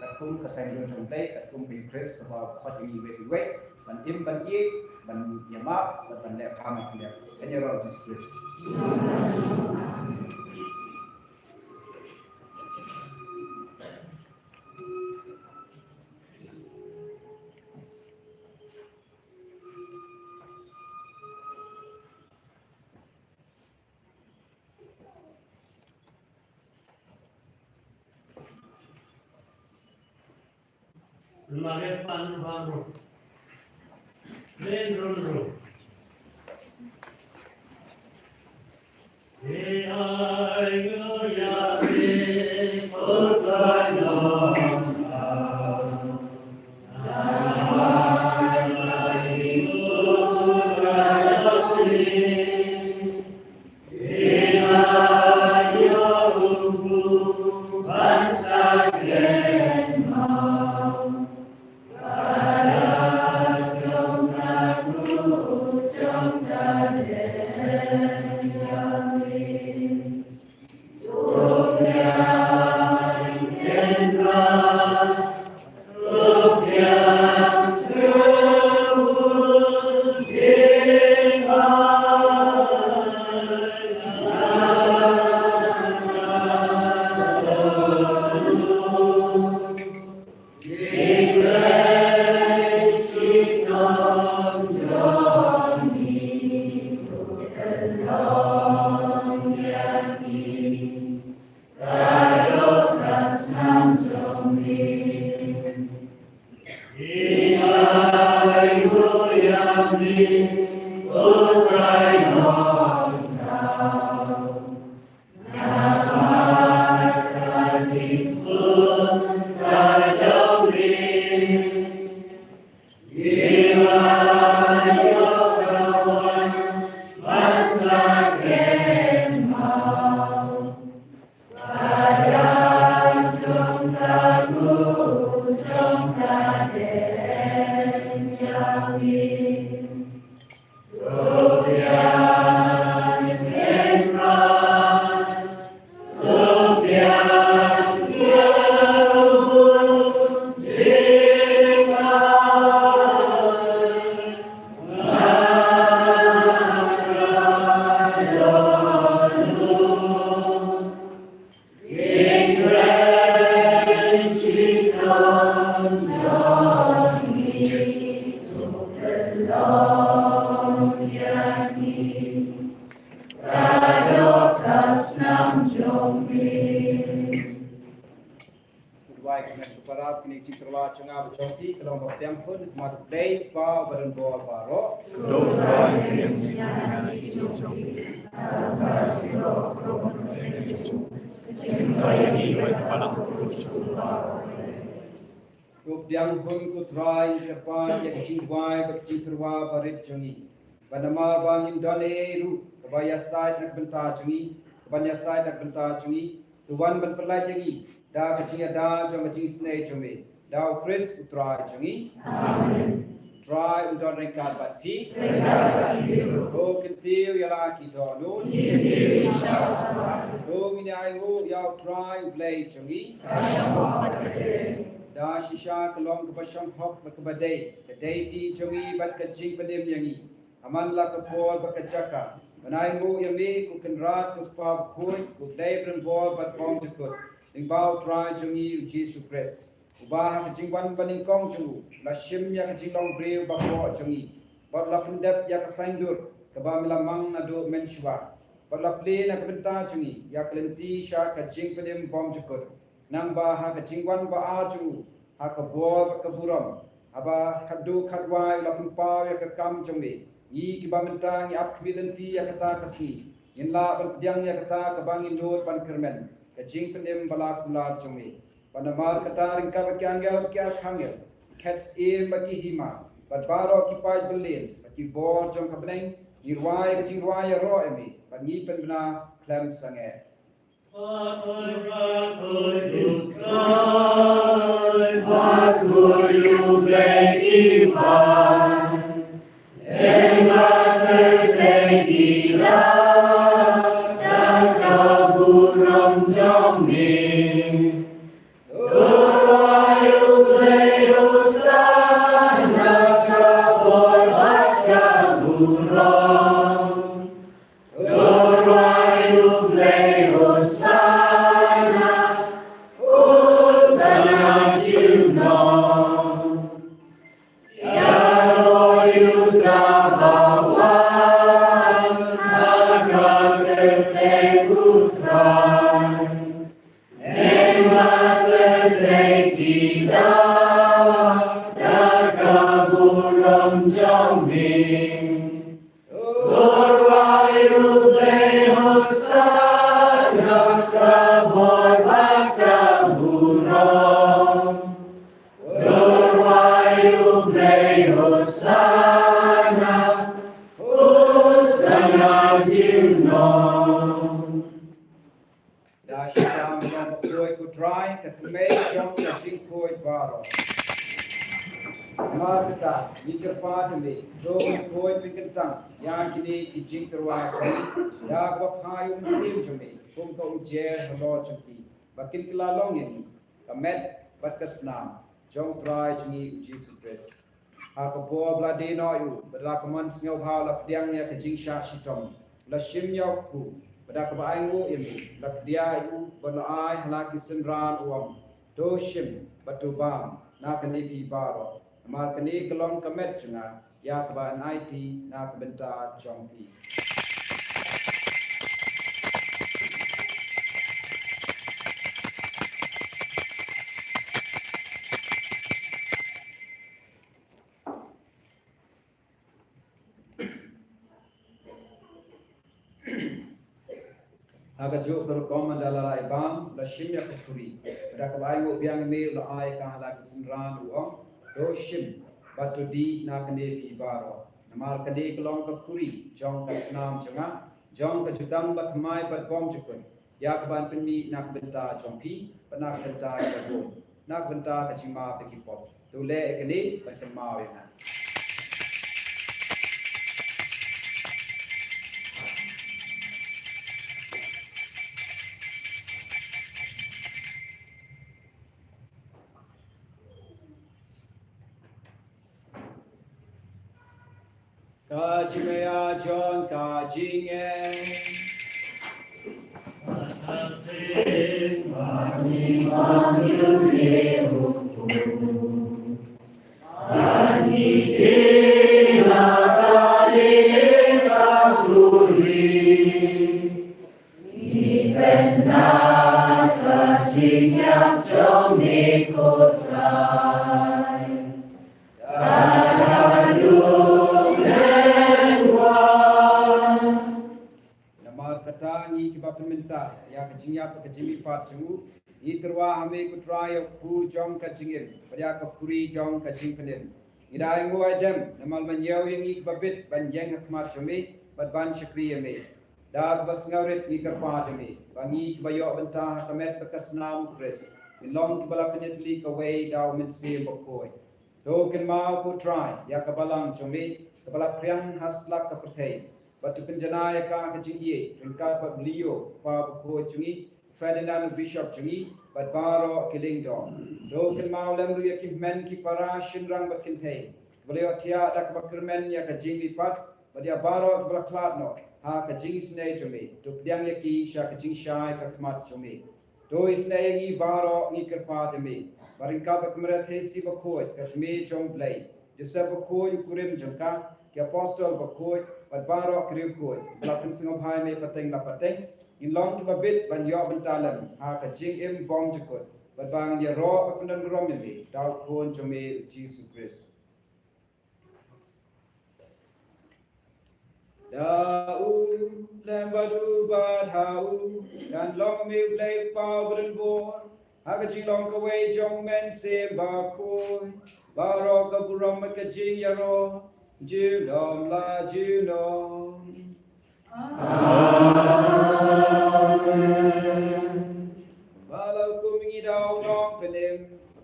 katkum ka saiñdur jong U Blei, katkum ka Eucharist kaba u khot ïa ngi iwei pa iwei ban im, ban ïeit, ban ïamap bad ban leh pham ha ka liang. Ha ka kyrteng U Jisu Khrist. Mares pan ruh bang ruh. Len run ruh. Duwai kane ka parab, kine ki jingkyrpad jong nga bad jong phi, ka long ba pdiang khun, mat U Blei, Kpa, Kpa uba don bor baroh. Ko pdiang hun ko Trai, ngi kyrpad ïa ka jingduwai bad ka jingkyrwa barit jong ngi. Bad namar ba ngim don ei ei ruh kaba ïasaid na ka bynta jong ngi, kaban ïasaid na ka bynta jong ngi, to wan ban pyllait ïa ngi da ka jingïada jong ka jingisynei jong me, da U Khrist U Trai jong ngi. Amen. Trai un don ryngkat bad phi. Ryngkat bad phi ruh. To kyntiew ïa la ki dohnud. Ki kyntiew ïa la ki dohnud. To ngin ïa ainguh ïa U Trai U Blei jong ngi. Ka shong bha. Da shisha ka long kaba shong hok bad kaba dei, ka dei ti jong ngi bad ka jingpynim ïa ngi. Ha man la ka por bad ka jaka, ban ainguh ïa me ko Kynrad, ko Kpa Bakhuid, ko Blei Brynbor bad Bymjukut, lyngba U Trai jong ngi U Jisu Khrist. Uba ha ka jingwan banyngkong jong u, la shim ïa ka jinglong briew baroh jong ngi, bad la pyndep ïa ka saiñdur kaba me la mang naduh mynshuwa, bad la plie na ka bynta jong ngi ïa ka lynti sha ka jingpynim bymjukut. Nangba ha ka jingwan ba ar jong u, ha ka bor bad ka burom, haba khatduh khatwai u la pynpaw ïa ka kam jong me, ngi kiba mynta ngi ap khmih lynti ïa kata ka sngi, ngin lah ban pdiang ïa kata kaba ngi nud ban kyrmen, ka jingpynim ba la kular jong me. Bad namar kata, ryngkat bad ki angel, ki archangel, ki khet syiem bad ki hima, bad baroh ki paid byllien, bad ki bor jong ka bneng, ngi rwai ka jingrwai ïaroh ïa me, bad ngi pynbna khlem sangeh. Da shisha me long bakhuid ko Trai, ka thymmei jong ka jingkhuid baroh. Namar kata, ngi kyrpad ïa me, to khuid pynkyntang ïa kine ki jingtyrwa jong ngi, da kaba phai U Mynsiem jong me kum ka umjer halor jong ki, ba kin kylla long ïa ngi ka met bad ka snam jong U Trai jong ngi U Jisu Khrist. Ha ka bor ba la die noh ïa u, bad la ka mon sngewbha u la pdiang ïa ka jingshah shitom, u la shim ïa u kpu, bad da kaba ainguh ïa me, u la kdiah ïa u, bad la ai ha la ki synran, u ong: To shim bad to bam na kane phi baroh, namar kane ka long ka met jong nga, ïa kaba yn aiti na ka bynta jong phi. Ha kajuh ka rukom ynda la la ai bam, u la shim ïa ka khuri, bad da kaba ainguh biang ïa me, u la ai ka ha la ki synran, u ong: To shim bad to dih na kane phi baroh, namar kane ka long ka khuri jong ka snam jong nga, jong ka jutang bathymmai bad bymjukut, ïa kaba yn pynmih na ka bynta jong phi bad na ka bynta ki bun, na ka bynta ka jingmap ïa ki pop. To leh ïa kane ban kynmaw ïa nga. Ka jingmyntoi jong ka jingeh. Namar kata Ngi kiba pynmynta ïa ka jingïap ka jingmihpat jong u, ngi tyrwa ha me ko Trai ïa u kpu jong ka jingim bad ïa ka khuri jong ka jingpynim. Ngi da ai nguh ai dem namar ban ïoh ïa ngi kiba bit ban ïeng ha khmat jong me bad ban shakri ïa me. Da kaba sngewrit ngi kyrpad ïa me ba ngi kiba ïoh bynta ha ka met bad ka snam u Khrist ngin long kiba la pynïatylli kawei da u Mynsiem Bakhuid. To kynmaw ko Trai ïa ka balang jong me kaba la phriang ha satlak ka pyrthei, bad to pynjanai ïa ka ha ka jingïeit ryngkat bad u Leo u kpa bakhuid jong ngi, Ferdinand u bishop jong ngi bad baroh ki lyngdoh. To kynmaw lem ruh ïa ki hynmen ki para shynrang bad kynthei kiba la ïohthiah da kaba kyrmen ïa ka jingmihpat bad ïa baroh kiba la khlad noh ha ka jingisynei jong me. To pdiang ïa ki sha ka jingshai ka khmat jong me. To isynei ïa ngi baroh, ngi kyrpad ïa me ba ryngkat bad ka Maria Theisotti bakhuid ka kmie jong u Blei, Joseph bakhuid u kurim jong ka, ki apostol bakhuid bad baroh ki riewkhuid ba la pynsngewbha ïa me pateng la pateng, ngin long kiba bit ban ïoh bynta lem ha ka jingim bymjukut bad ba ngin ïaroh bad pyndonburom ïa me da u Khun jong me u Jisu Khrist. Da u lem bad u bad ha u, ngan long me u Blei u Kpa uba donbor, ha ka jinglong kawei jong u Mynsiem Bakhuid, baroh ka burom bad ka jingïaroh junom la junom. Amen. Kumba la hukum ïa ngi da u Nongpynim,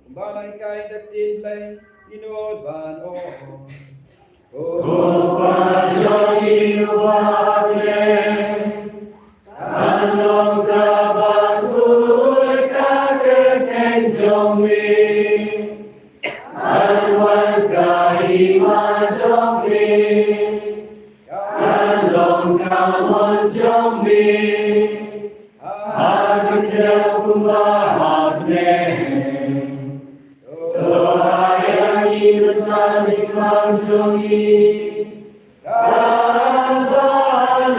kumba la hikai da ka ktien Blei, ngin nud ban ong: Ko Kpa jong ngi uba ha bneng, kan long kaba khuid ka kyrteng jong me. Kan wan ka hima jong me. Kan long ka mon jong me ha ka khyndew kumba ha bneng. To ai ïa ngi mynta ka jingman jong ngi kaba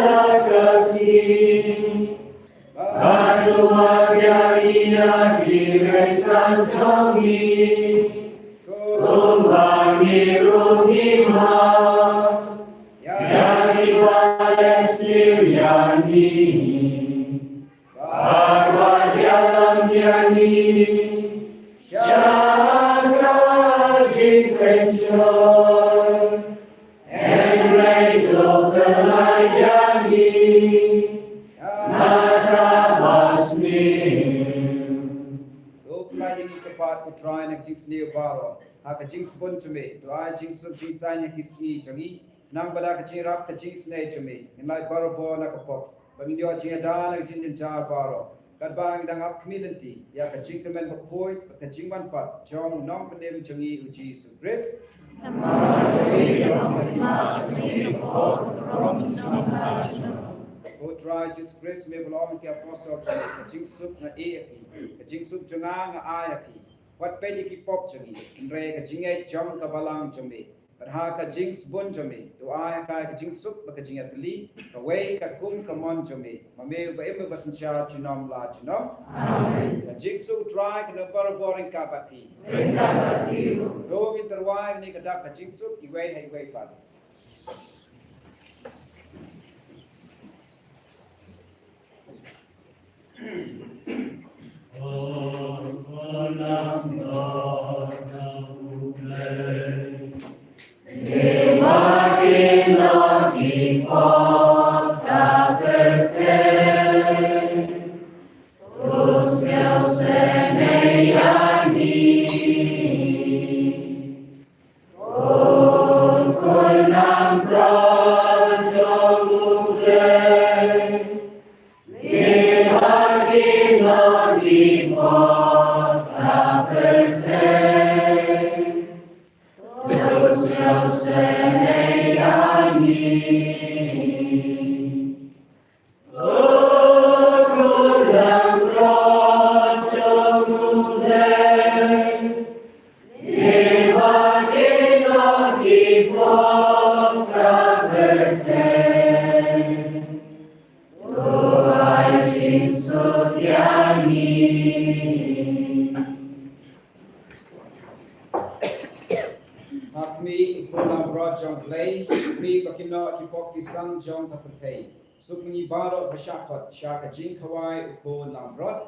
ha ka sngi. Bad to map ïa ngi ïa ki ryngkat jong ngi, kumba ngi ruh ngi map ïa kiba leh sniew ïa ngi. Bad wat ïalam ïa ngi sha ka jingpynshoi, hynrei to pyllait ïa ngi na kaba sniew. To pyllait ïa ngi ko Kpa, ko Trai, na ka jingsniew baroh ha ka jingsbun jong me. To ai jingsuk jingsaiñ ha ki sngi jong ngi, khnang ba da ka jingïarap ka jingisynei jong me ngin lait barabor na ka pop, ba ngin ïoh jingïada na ka jingjynjar baroh, katba ngi dang ap khmih lynti ïa ka jingkyrmen bakhuid bad ka jingwan pat jong u Nongpynim jong ngi u Jisu Khrist. Namar jong me ka long ka hima, jong me ka pop, ka burom junom la junom. Ko Trai Jisu Khrist, me ba la ong ha ki apostol jong me: Ka jingsuk nga ai ha phi, ka jingsuk jong nga nga ai ha phi. Wat peit ïa ki pop jong ngi, hynrei ka jingngeit jong ka balang jong me. Bad ha ka jingsbun jong me, to ai ha ka ka jingsuk bad ka jingïatylli, kawei katkum ka mon jong me, ma me uba im uba synshar junom la junom. Amen. Ka jingsuk u Trai kan don barabor ryngkat bad phi. Ryngkat bad phi ruh. To ngin tyrwa ïa kane ka dak ka jingsuk iwei ha iwei pat. Ha khmih, ko Khun langbrot jong U Blei, khmih ba kin noh ki pop ki sang jong ka pyrthei. Suk ma ngi baroh ba shah khot sha ka jingkhawai u Khun langbrot.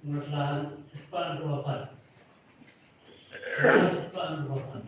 Ruslan, Spah Ruafan. Spah Ruafan.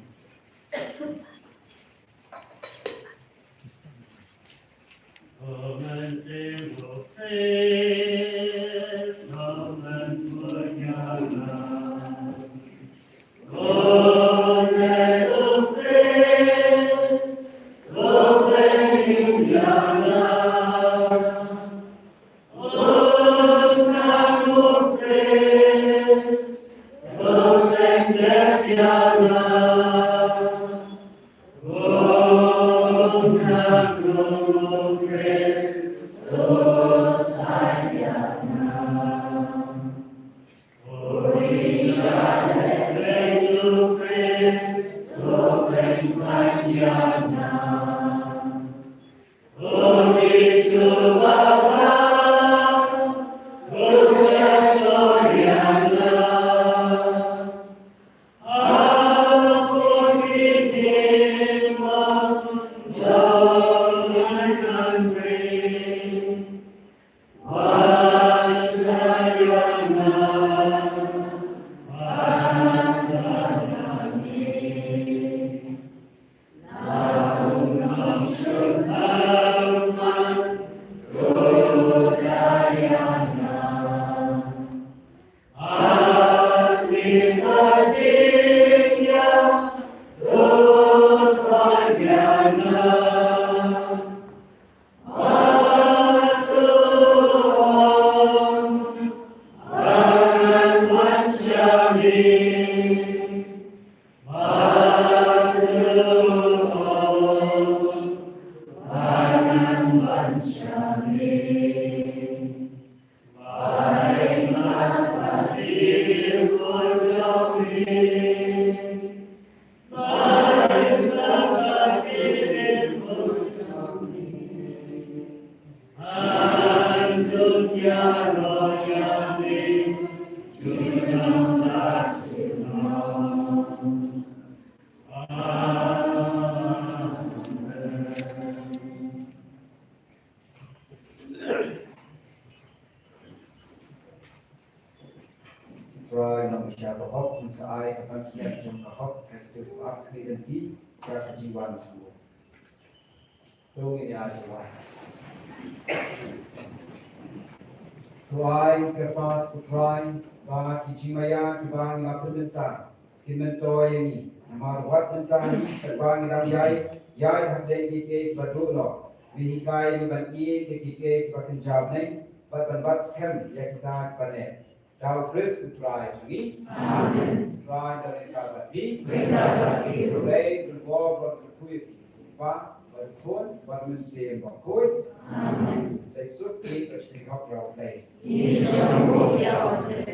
Trai, nang ïa ka hok, nang sa ai ka pansngiat jong ka hok, ka kti ka lynti, ka ka jingwan jong u. To ngin ïa duwai. Trai, kyrpad ko Trai, ba ki jingmaïa kiba ngi la pynbynta, kin myntoi ïa ngi. Namar wat mynta ngi, katba ngi dang ïai, ïai hapdeng kiei kiei kiba duh noh, me hikai ngi ban ïeit ïa kiei kiei kiba kynja bneng, bad ban bat skhem ïa kita kiba neh. Da U Khrist U Trai jong ngi. Amen. U Trai un don ryngkat bad phi. Ryngkat bad phi ruh. Hynrei to bor bad kyrkhu ïa phi. Kpa bad Khun bad Mynsiem Bakhuid. Amen. Leit suk, ïeit bad shakri hok ïa U Blei. Ïeit bad shakri hok ïa U Blei.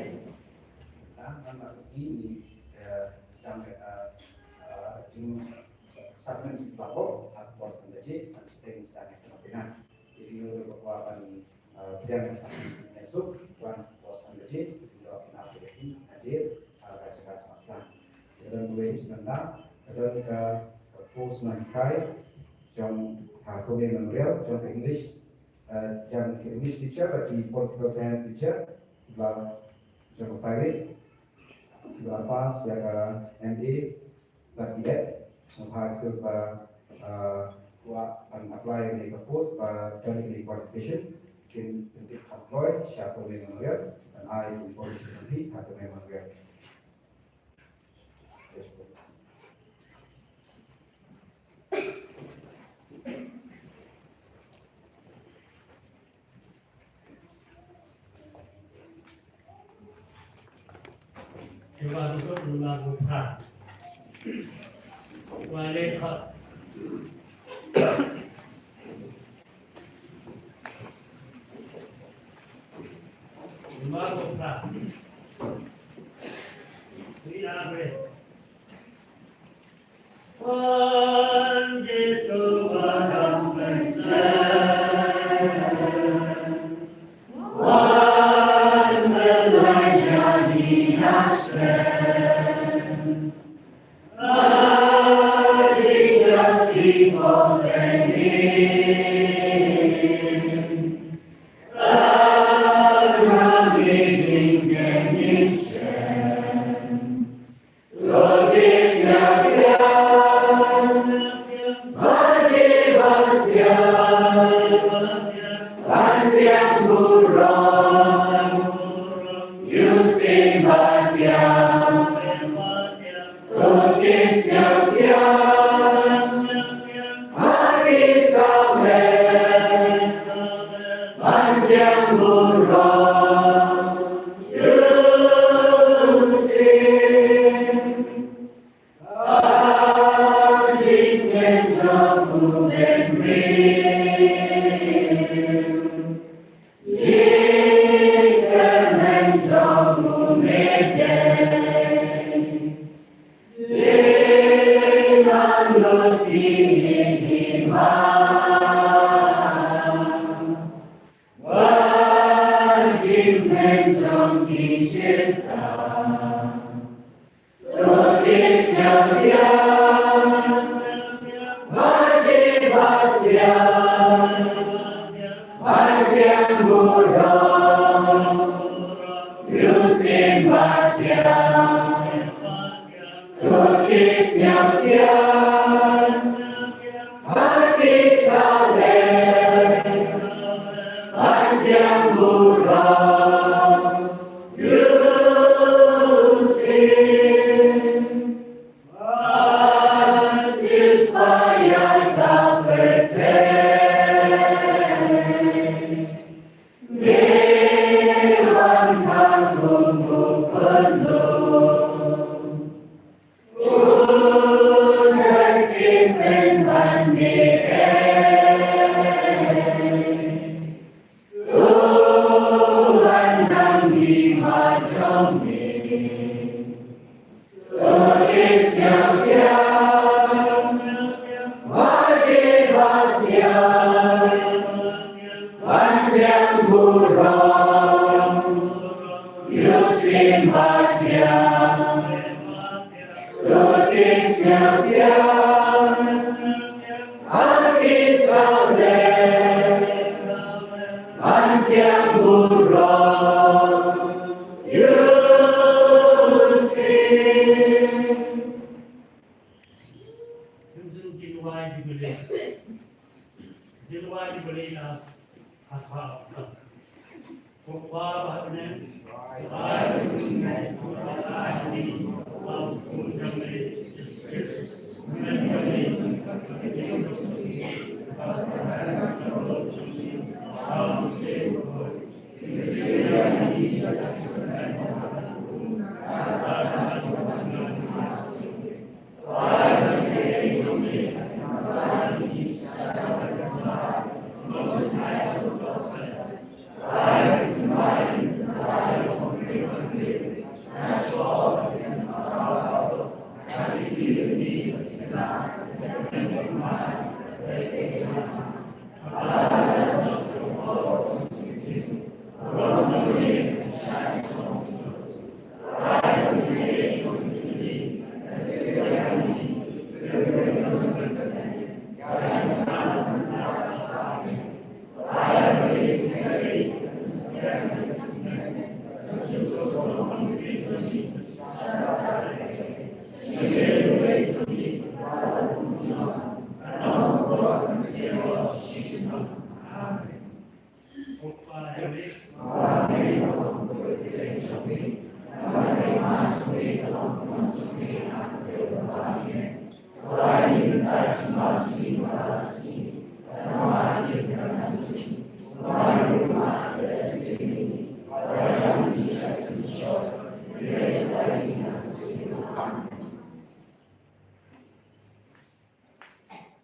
Ngan, ngan ïa sngewbha, eh, sdang, eh, eh, jing, sacrament jingbaroh ha ka por san baje, san shiteng sdang ïa ka nongpynïaid. Ïa ki nongpynïaid ba kwah ban, eh, pdiang ka sacrament jingpynïaid suk, wan ha ka por san baje, ïa ki nongpynïaid ïa ki nadir ha ka jaka sngap lang. Ka don kawei ka jingpynïaid, ka don ka, ka course nonghikai jong, ha, Tome Memorial, jong ka English, eh, jong ka English teacher bad ki political science teacher, ba jong ka private, ba pass ïa ka M A bad B Ed, sngewbha ïa kito ba, ah, kwah ban apply ïa kane ka post, ba don ïa kane ka qualification, kin pyntip kham kloi sha Tome Memorial, ban ai information jong phi ha Tome Memorial. Shuwa suk, lima puluh phra. Wa le kha. Lima puluh phra. Ni a bre. Biang burom, ïa u Syiem Bajam, to ki sngewthiah, ha ki sawdong, ban biang burom, ïa u Syiem.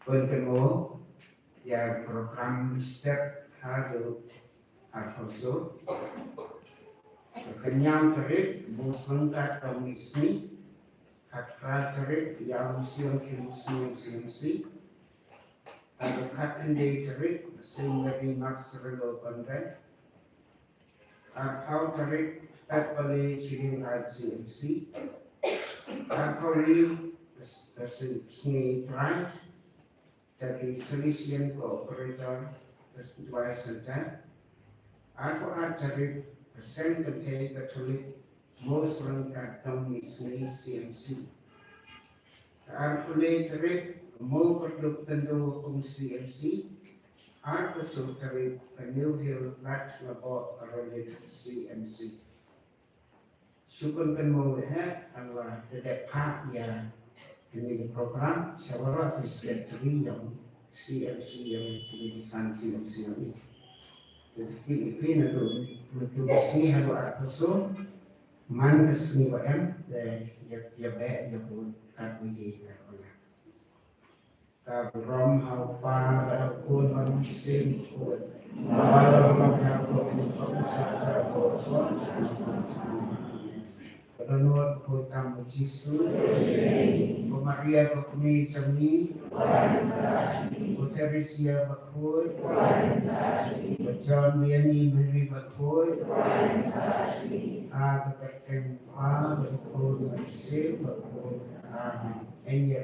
Bun kynmaw ïa program step haduh arphew saw. Ka hynñiew tarik, bun sngewthuh ka mih sngi. Khatphra tarik, ïa u siem ki u siem siem si. Ka khatkhyndai tarik, Saint Mary Magdalene Convent. Arphew tarik, Pep Valley Shilliang Rise C M C. Arphew ri, Sngi Pride, da ki Salesian Cooperator Jowai Center. Arphew ar tarik, Saint Kynthei Catholic Mawshynrang Katdong Missionary C M C. Arphew lai tarik, Mawkyrduh Tyndong Kum C M C. Ar phew saw tarik ka New Hill Bat Nabok Arolid C M C. Sukun kan mo he ang la dedek pa ya kini program sawara secretary yang C M C yang kini sang C M C yang ni. Jadi kini pina tu metu si halu ar phew saw man ke sini wa em de ya ya be ya pun kat wiji kat wala. Ka burom ha u Pa bad ha u Khun bad ha u Mynsiem Bakhuid. Ba burom ha u Pa bad ha u Khun bad ha u Mynsiem Bakhuid. Ka dohnud ka bynta u Jisu. Ko Maria ka kmie jong ngi. Ko Theresia Bakhuid. Ko John Vianney Mary Bakhuid. Ha ka kyrteng u Pa bad u Khun bad u Mynsiem Bakhuid. Amen. Amen.